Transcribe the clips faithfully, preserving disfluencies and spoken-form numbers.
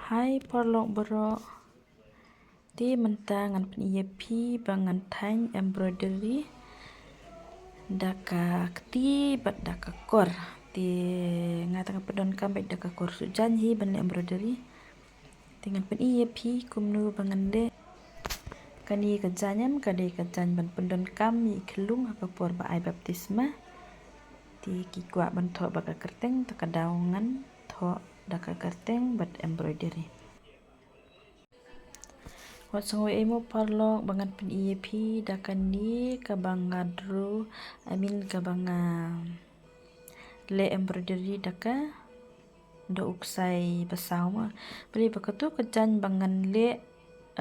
Ai paralok baroh. Te mynta ngan pyni ïa phi ba ngan thaiñ embroidery da ka kti bad da ka kor. Te nga tang pyndonkam bad da ka kor shu jaiñ hi ban leh embroidery. Te ngan pyni ïa phi kumno ba ngan leh. Kane ka jaiñ em ka dei ka jaiñ ban pyndonkam ïa i khyllung ha ka por ba ai baptisma. Te ki kwah ban thoh ba ka kyrteng, te ka daw ngan thoh da ka kyrteng bad embroidery. Wat sngew ei mo paralok ba ngan pyni ïa phi da kane kaba nga draw, I mean kaba nga leh embroidery da ka, da u ksai ba saw ma. Balei ba katu ka jaiñ ba ngan leh,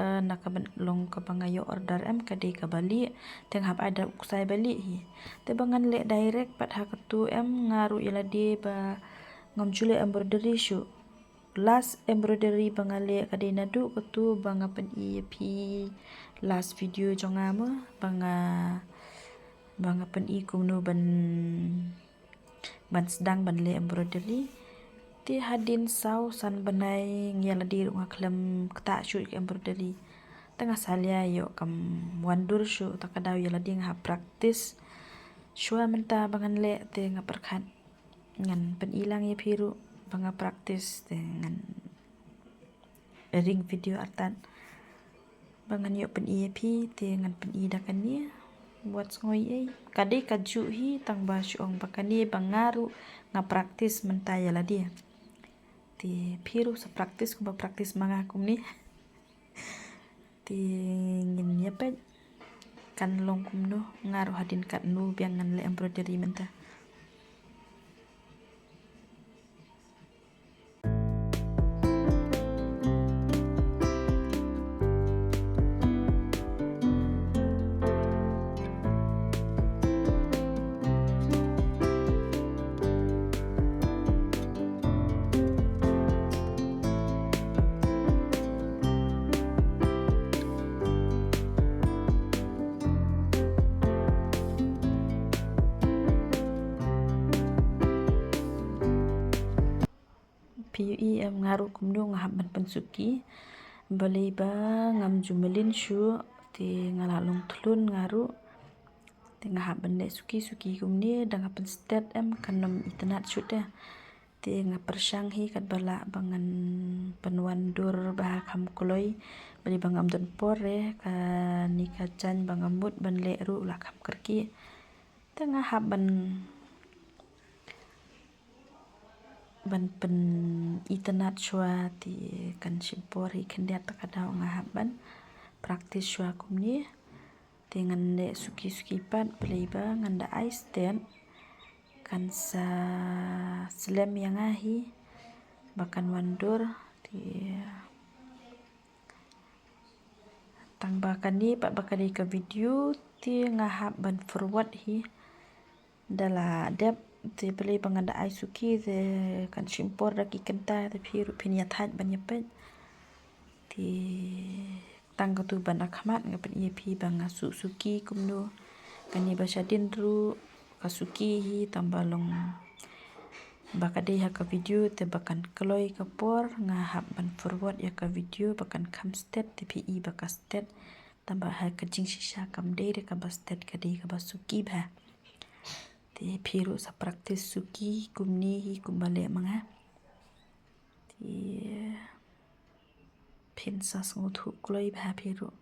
eh, na ka ban long kaba nga ïoh order em ka dei kaba lieh. Te nga hap ai da u ksai ba lieh hi. Te ba ngan leh direct pat ha katu em nga ruh ïa lade ba ngam ju leh embroidery shuh. Last embroidery ba nga leh ka dei naduh katu ba nga pyni ïa phi last video jong nga mo, ba nga, ba nga pyni kumno ban, ban sdang ban leh embroidery. Te hadien saw san bnai ïa lade ruh nga khlem ktah shuh ka embroidery. Te nga salia ïoh kam wan dur shuh, te ka daw ïa lade nga hap practice. Shuwa mynta ba ngan leh te nga pyrkhat ngan pyni lang ïa phi ruh ba nga practice te ngan ring video artat ba ngan ïoh pyni ïa phi te ngan pyni da kane. Wat sngew ei, ka dei kajuh hi tang ba shu ong ba kane ba nga ruh nga practice mynta ïa lade. Te phi ruh sa practice kumba practice ma nga kumne. Te ngin ïa peit kan long kumno, nga ruh hadien katno biang ngan leh embroidery mynta. Phi ïohi em nga ruh kumno nga hap ban pynsuki. Balei ba ngam ju mlien shuh te nga la long thlun nga ruh. Te nga hap ban leh suki suki kumne da nga pynstet em kan ym itynnad shuh te. Te nga pyrshang hi katba lah ba ngan pynwan dur ba kham kloi. Balei ba ngam don por re, kane ka jaiñ ba nga mut ban leh ruh la kham kyrkieh. Te nga hap ban, ban pynitynnad shuwa te kan shim por hi khyndiat, te ka daw nga hap ban practice shuwa kumne. Te ngan leh suki suki pat, balei ba ngan da ai stet kan sa slem ïa nga hi ba kan wan dur. Te tang ba kane pat ba ka dei ka video te nga hap ban forward hi. Da la dep te balei ba ngan da ai suki te kan shim por da ki kynta, te phi ruh phin ïa thait ban ïa peit. Te tang katu ban akhmat nga pyni ïa phi ba nga suh suki kumno. Kane ba shadien ruh ka suki hi tang ba long ba ka dei ha ka video te ba kan kloi ka por, nga hap ban forward ïa ka video ba kan kham stet te phi i ba ka stet. Tang ba ha ka jingshisha kam dei re kaba stet, ka dei kaba suki bha. Te phi ruh sa practice suki kumne hi kumba leh ma nga. Te phin sa sngewthuh kloi bha phi ruh.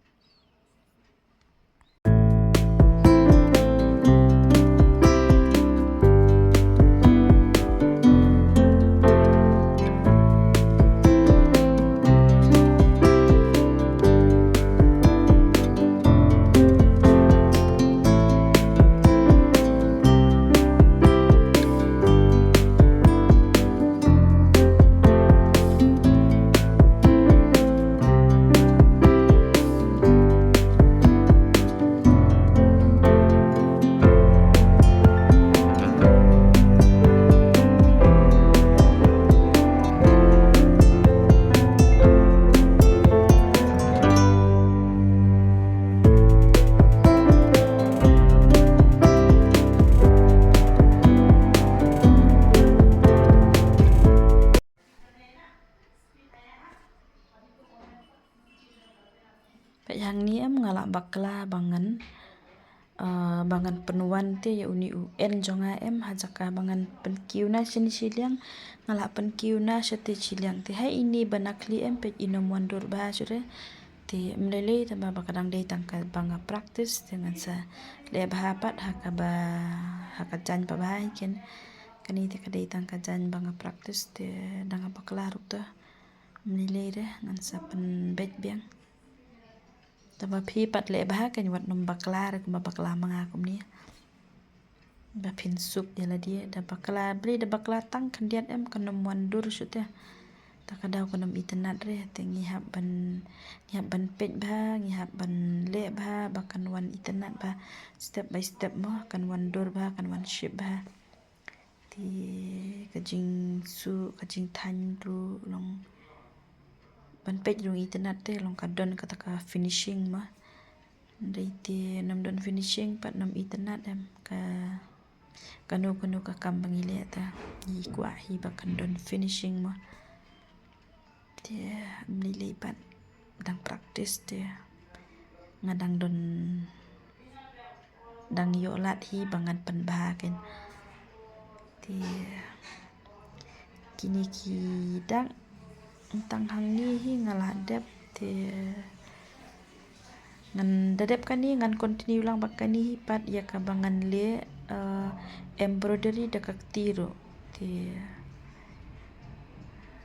Hangne em nga lah bakla ba ngan, ah, ba ngan pynwan te ïa uni u N jong nga em, ha jaka ba ngan pynkiew na shane shiliang, nga lah pynkiew na shate shiliang. Te ha ine ba na khlieh em, peit i nym wan dur bha shuh re. Te ym lei lei tang ba, ba ka dang dei tang kaba nga practice, te ngan sa leh bha pat ha kaba, ha ka jaiñ ba bha hi ken. Kane te ka dei tang ka jaiñ ba nga practice, te da nga bakla ruh te ym lei lei re, ngan sa pynbeit biang. Te ba phi pat leh bha, kan wat nym bakla re kumba bakla ma nga kumne. Ba phin suk ïa lade, da bakla, balei da bakla tang khyndiat em, kan nym wan dur shuh te. Te ka daw kan nym itynnad re, te ngi hap ban, ngi hap ban peit bha, ngi hap ban leh bha, ba kan wan itynnad bha, step by step mo, kan wan dur bha, kan wan ship bha. Te ka jingsuh, ka jingthaiñ ruh long ban peit ruh itynnad te long ka don kata ka finishing mo. Dei te nym don finishing pat nym itynnad em ka, kano kano ka kam ba ngi leh te ngi kwah hi ba kan don finishing mo. Te ym lei lei pat dang practice te nga dang don, dang ïoh lad hi ba ngan pynbha ken. Te kine ki dak tang hangne hi nga la dep te ngan da dep kane ngan continue lang bad kane hi pat ïa kaba ngan leh, eh, embroidery da ka kti ruh. Te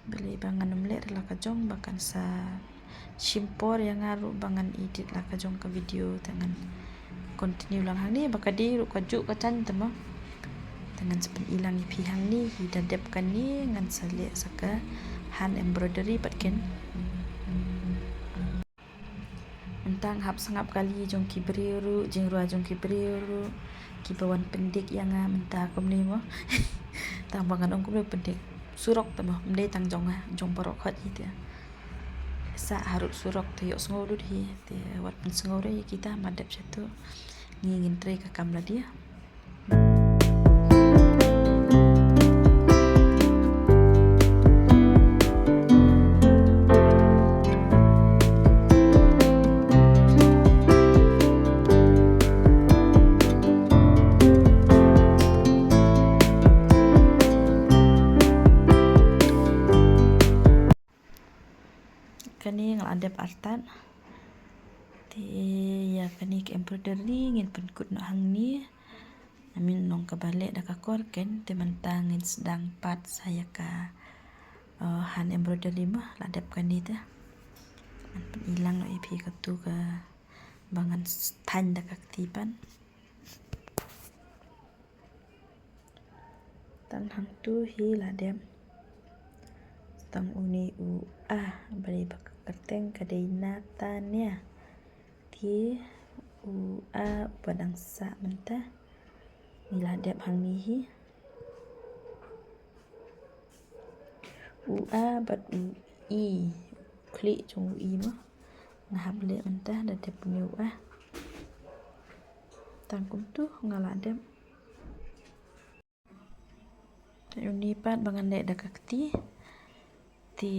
balei ba ngan ym leh da la ka jong ba kan sa shim por ïa nga ruh ba ngan edit la ka jong ka video, te ngan continue lang hangne ba ka dei ruh ka juh ka jaiñ te mo. Te ngan sa pyni lang ïa phi hangne hi da dep kane ngan sa leh sa ka hand embroidery pat ken. Mynta nga hap sngap kali jong ki briew ruh, jingrwai jong ki briew ruh, kiba wan pyndik ïa nga mynta kumne mo. Tang ba ngan ong kumne pyndik surok te mo, ym dei tang jong nga, jong baroh khoit hi te. Sa harud surok te ïohsngew lut hi, te wat pynsngew re ïa kita, ma dep shatu. Ngi ngin trei ka kam lade. Kane nga la dep artat. Te ïa kane ka embroidery ngin pynkut noh hangne. I mean, long kaba leh da ka kor ken, te mynta ngin sdang pat sa ïa ka, eh, hand embroidery mo, la dep kane te. Ngan pyni lang noh ïa phi katu kaba ngan thaiñ da ka kti pat. Tang hangtu hi la dep. Tang une u A, balei ba ka kyrteng ka dei Natania. Te u A uba dang sah mynta. Ngi la dep hangne hi. U A bad u E. Khlieh jong u E mo. Nga hap leh mynta da dep une u A. Tang kumtu nga la dep. Te une pat ba ngan leh da ka kti. Te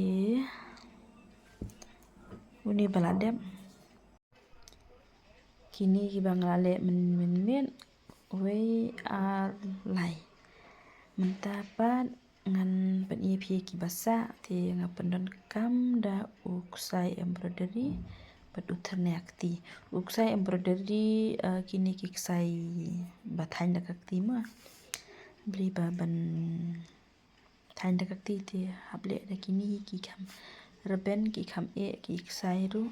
une ba la dep. Kine kiba nga la leh mynmiet, wei ar lai. Mynta pat ngan pyni ïa phi kiba sah, te nga pyndonkam da u ksai embroidery bad u thyrne kti. U ksai embroidery, eh, kine ki ksai ba thaiñ da ka kti mo. Balei ba ban thaiñ da ka kti te hap leh da kine ki kham rben, ki kham eh, ki ksai ruh.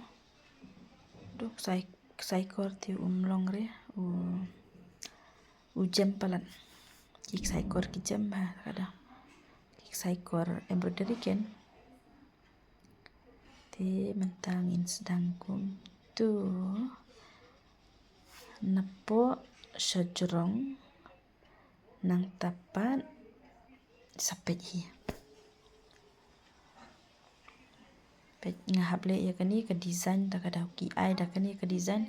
Dei ksai, ksai kor te um long re u, u jem palat. Ki ksai kor ki jem bha ka da. Ki ksai kor embroidery ken. Te mynta ngin sdang kumtu. Napoh shajrong nangta pat sa peit hi. Peit nga hap leh ïa kane ka design da ka daw ki ai da kane ka design.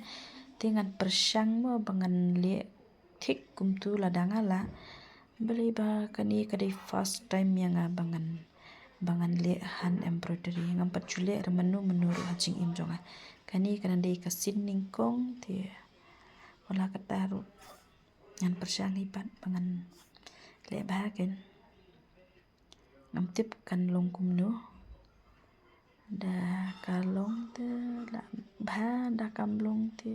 Te ngan pyrshang mo ba ngan leh thik kumtu lada nga lah. Balei ba kane ka dei first time ïa nga ba ngan, ba ngan leh hand embroidery. Ngam pat ju leh re mynno mynno ruh ha jingim jong nga. Kane ka dang dei ka sien nyngkong te. Wat la katta ruh ngan pyrshang hi pat ba ngan leh bha kein. Ngam tip kan long kumno. Da ka long te lah bha, da kam long te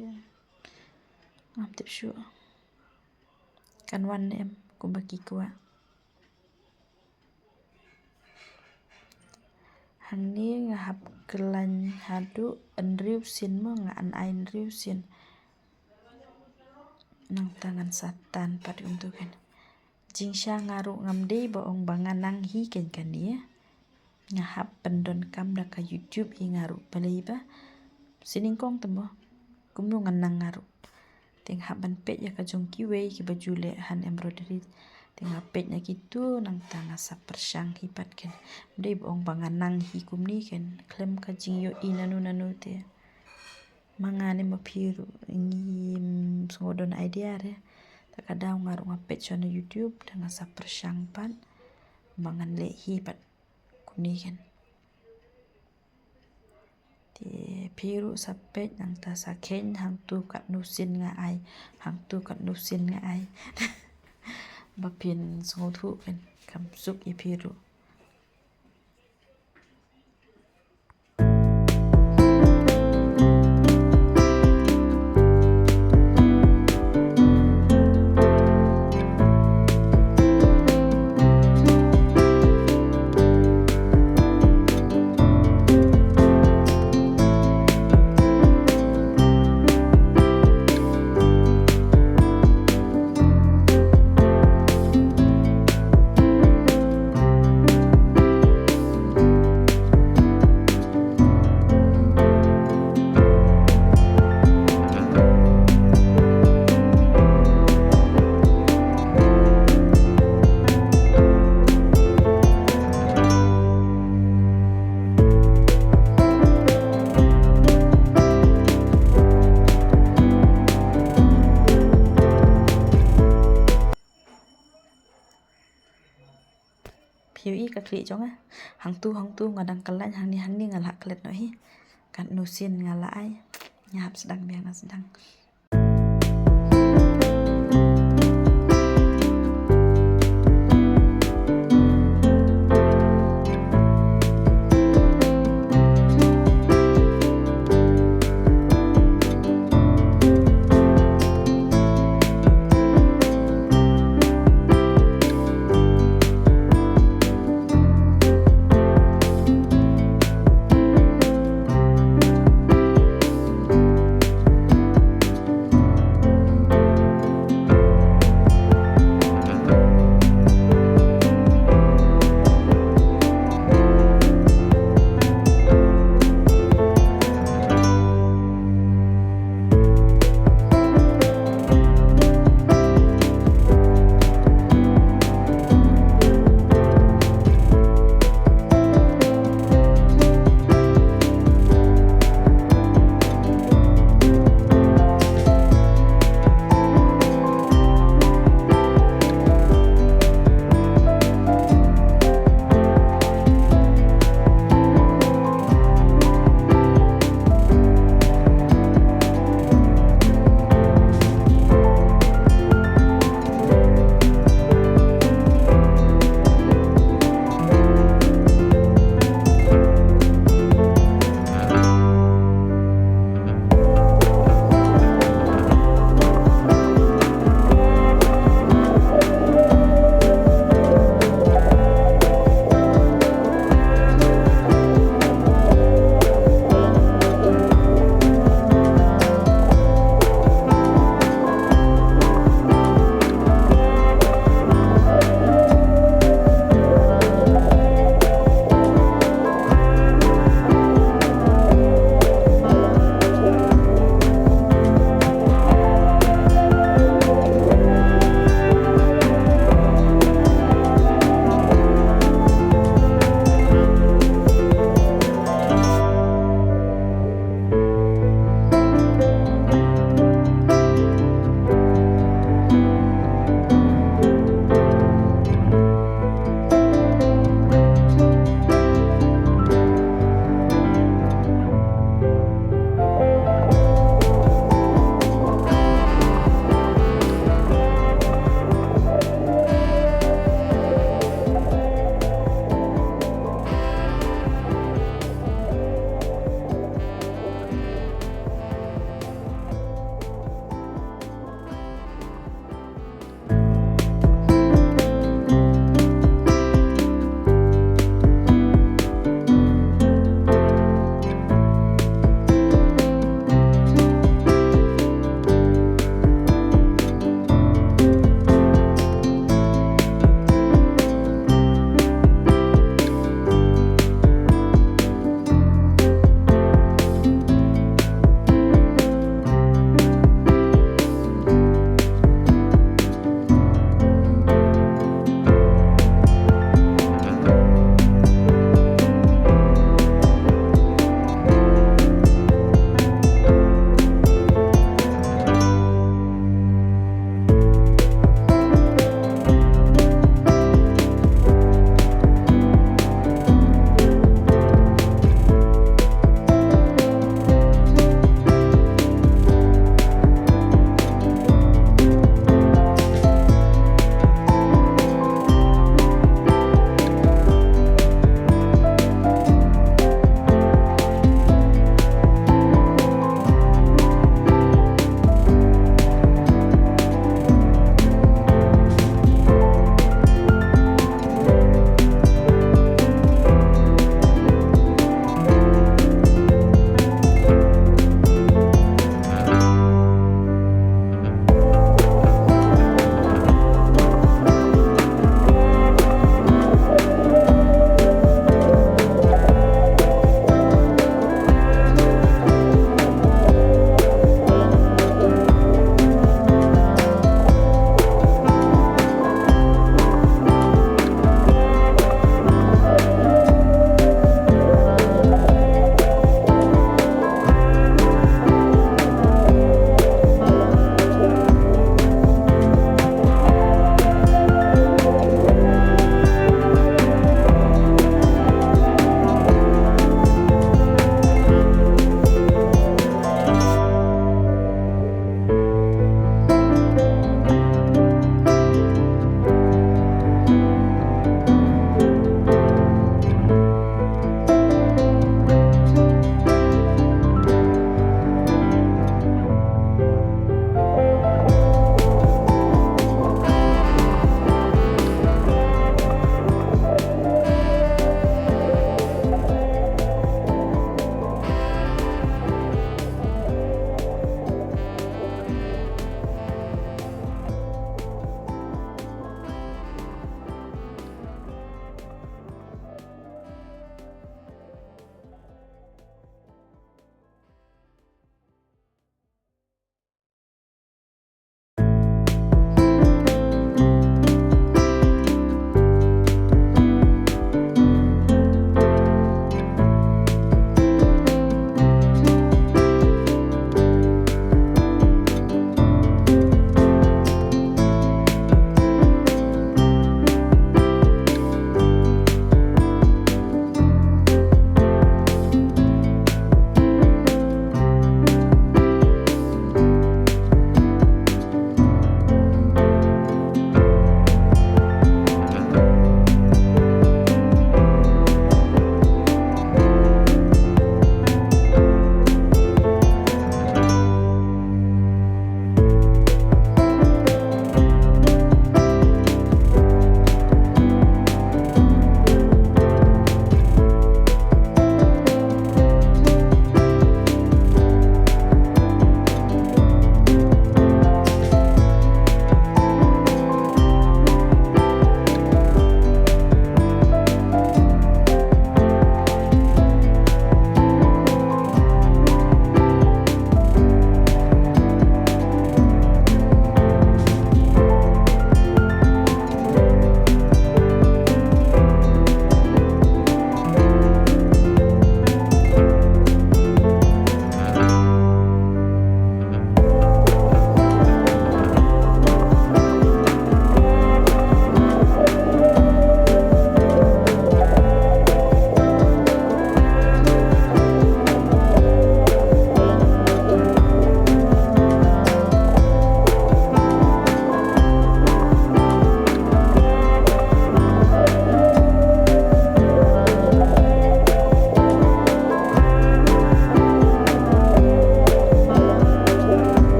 ngam tip shuh. Kan wan ne em kumba ki kwah. Hangne nga hap khlaiñ haduh hynriew sien mo, nga an ai hynriew sien. Nangta ngan sa tan pat kumtu kein. Jingshisha nga ruh ngam dei ba ong ba nga nang hi kein kane. Nga hap pyndonkam da ka YouTube ïa nga ruh balei ba sien nyngkong te mo. Kumno ngan nang nga ruh. Te nga hap ban peit ïa ka jong kiwei kiba ju leh hand embroidery. Te nga peit na kitu nangta nga sa pyrshang hi pat kein. Ym dei ba ong ba nga nang hi kumne kein. Khlem ka jingïohi nano nano te. Ma nga ne ma phi ruh ngim sngew don idea re. Ta ka daw nga ruh nga peit sha na YouTube te nga sa pyrshang pat ba ngan leh hi pat kumne kein. Te phi ruh sa peit nangta sa kheiñ hangtu katno sien nga ai, hangtu katno sien nga ai. Ba phin sngewthuh kein, kham suk ïa phi ruh. Phi ïohi ka khlieh jong nga. Hangtu hangtu nga dang khlaiñ, hangne hangne nga lah klet noh hi. Katno sien nga lah ai. Nga hap sdang biang, nga sdang.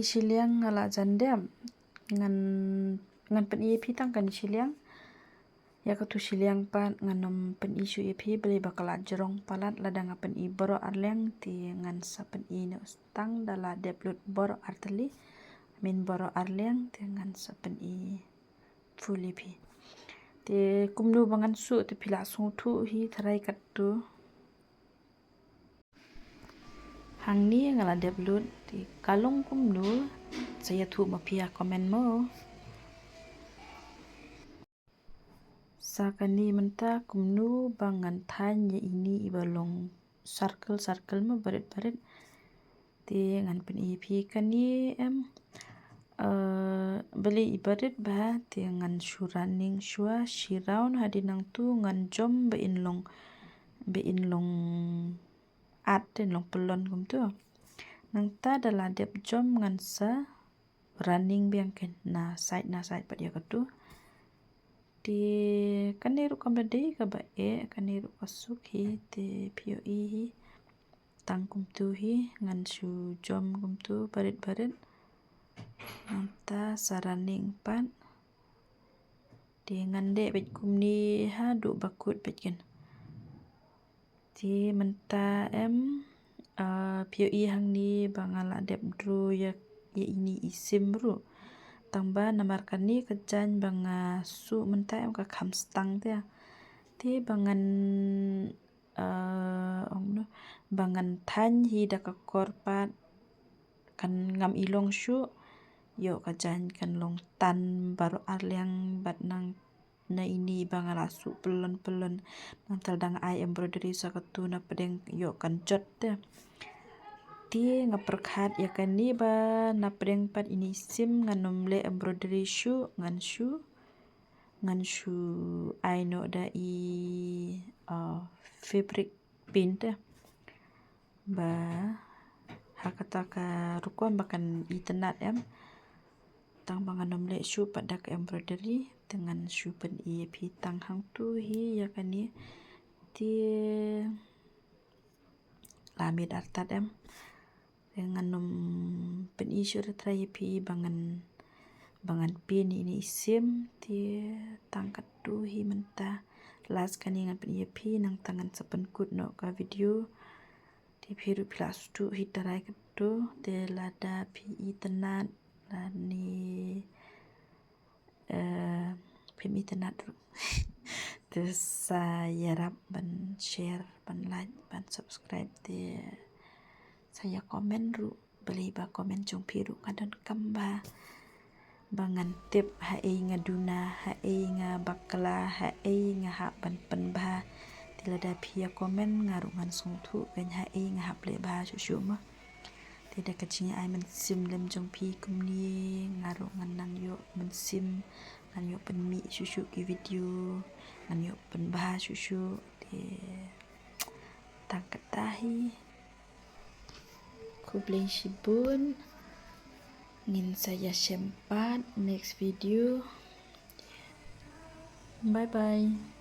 Shiliang nga la jan dep. Ngan, ngan pyni ïa phi tang kane shiliang. Ïa katu shiliang pat ngan ym pyni shuh ïa phi, balei ba ka la jrong palat lada nga pyni baroh arliang, te ngan sa pyni noh tang da la dep lut baroh artylli. I mean baroh arliang, te ngan sa pyni full ïa phi. Te kumno ba ngan suh, te phi la sngewthuh hi tharai katto. Hangne nga la dep lut, te ka long kumno, sa ïathuh ma phi ha comment mo. Sa kane mynta kumno ba ngan thaiñ ïa ine iba long circle circle mo, barit barit. Te ngan pyni ïa phi kane em. Eh, balei i barit bha, te ngan shu running shuwa shi round, hadien nangtu ngan jump ba in long, ba in long at, te in long pyllun kumtu. Nangta da la dep jump ngan sa running biang keiñ na side na side pat ïa katu. Te kane ruh kam da dei kaba eh, kane ruh ka suk hi, te phi ïohi hi. Tang kumtu hi, ngan shu jump kumtu barit barit. Nangta sa running pat. Te ngan leh beit kumne haduh ba kut beit keiñ. Te mynta em, ah, phi ïohi hangne ba nga la dep draw ïa, ïa ine i sim ruh. Tang ba namar kane ka jaiñ ba nga suh mynta em ka kham stang te. Te ba ngan, ah, ong no, ba ngan thaiñ hi da ka kor pat kan ngam i long shuh. Ïoh ka jaiñ kan long tan baroh arliang bad nang na ine ba nga la suh pyllun pyllun. Nangta lada nga ai embroidery sa katu na pdeng ïoh kan jot te. Te nga pyrkhat ïa kane ba na pdeng pat ine i sim ngan ym leh embroidery shuh, ngan shu, ngan shu ai noh da i, ah, fabric paint te. Ba ha kata ka rukom ba kan itynnad em. Tang ba ngan ym leh shuh pat da ka embroidery, te ngan shu pyni ïa phi tang hangtu hi ïa kane. Te la miet artat em. Te ngan ym pyni shuh trai ïa phi ba ngan, ba ngan paint ine i sim, te tang katu hi mynta. Last kane ngan pyni ïa phi, nangta ngan sa pynkut noh ka video. Te phi ruh phi la sngewthuh hi trai katu, te lada phi itynnad lane, eh, phim itynnad ruh, te sa ïarap ban share, ban like, ban subscribe, te sa ïa comment ruh. Balei ba comment jong phi ruh ka donkam bha ba ngan tip haei nga duna, haei nga bakla, haei nga hap ban pynbha. Te lada phi ïa comment nga ruh ngan sngewthuh keiñ haei nga hap leh bha shuh shuh mo. Te da ka jingïa ai mynsiem lem jong phi kumne nga ruh ngan nang ïoh mynsiem, ngan ïoh pynmih shuh shuh ki video, ngan ïoh pynbha shuh shuh. Te tang kata hi. Khublei shibun. Ngin sa ïashem pat next video. Bye bye.